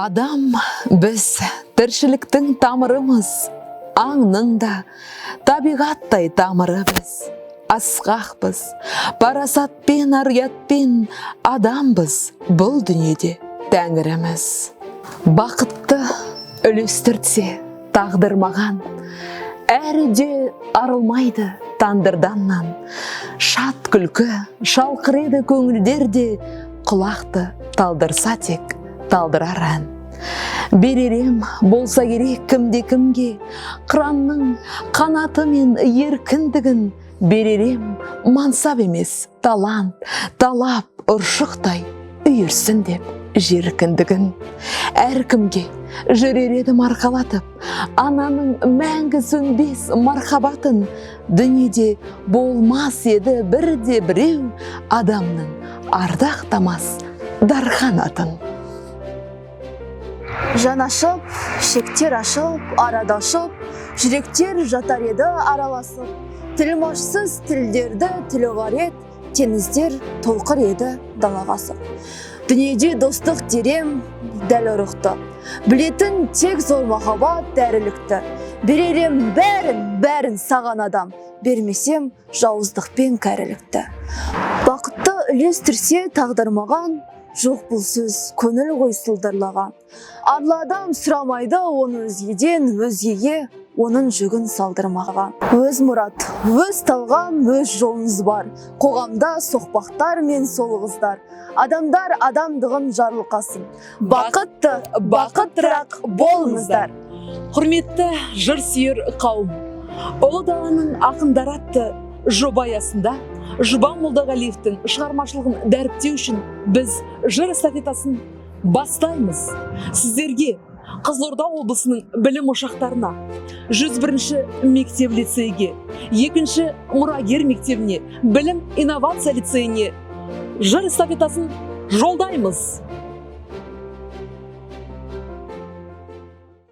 Адам біз тіршіліктің тамырымыз, аңның да табиғаттай тамыры біз. Асқақпыз, парасатпен, ар-ұятпен адамбыз, бұл дүниеде тәңіріміз. Бақытты үлестіртсе тағдыр маған, әрі де арылмайды тандырдан нан. Шат күлкі шалқыр еді көңілдер де, құлақты талдырса тек талдырар ән. Берер ем болса керек кімде кімге, қыранның қанаты мен еркіндігін. Берер ем мансап емес талант, талап ұршықтай үйірсін деп жеркіндігін. Әркімге жүрер едім арқалатып, ананың мәңгі сөнбес мархабатын. Дүниеде болмас еді бірде біреу адамның ардақтамас дархан атын. Жан ашып, шектер ашып, арадашып, жүректер жатар еді араласып. Тілмашсыз тілдерді тіл ұғар ед, теңіздер толқыр еді далаға асып. Дүниеде достық дерем дәл ұрықты, білетін тек зор махаббат дәрілікті. Берер ем бәрін, бәрін саған адам, бермесем жауыздықпен кәрілікті. Бақытты үлестірсе тағдыр маған, жоқ бұл сөз көңіл ғой сылдырлаған. Арлы адам сұрамайды оны өзгеден, өзгеге оның жүгін салдырмаған. Өз мұрат, өз талғам, өз жолыңыз бар. Қоғамда соқпақтар мен сол қыздар. Адамдар адамдығын жарылқасын. Бақытты, бақыттырақ болыңыздар. Құрметті жыр сүйер қауым, Ұлы даланың ақындары атты жоба аясында Жұбан Молдағалиевтің шығармашылығын дәріптеу үшін біз жыр эстафетасын бастаймыз. Сіздерге Қызылорда облысының білім ошақтарына, 101-ші мектеп лицейге, 2-ші мұрагер мектебіне, білім инновация лицейіне жыр эстафетасын жолдаймыз.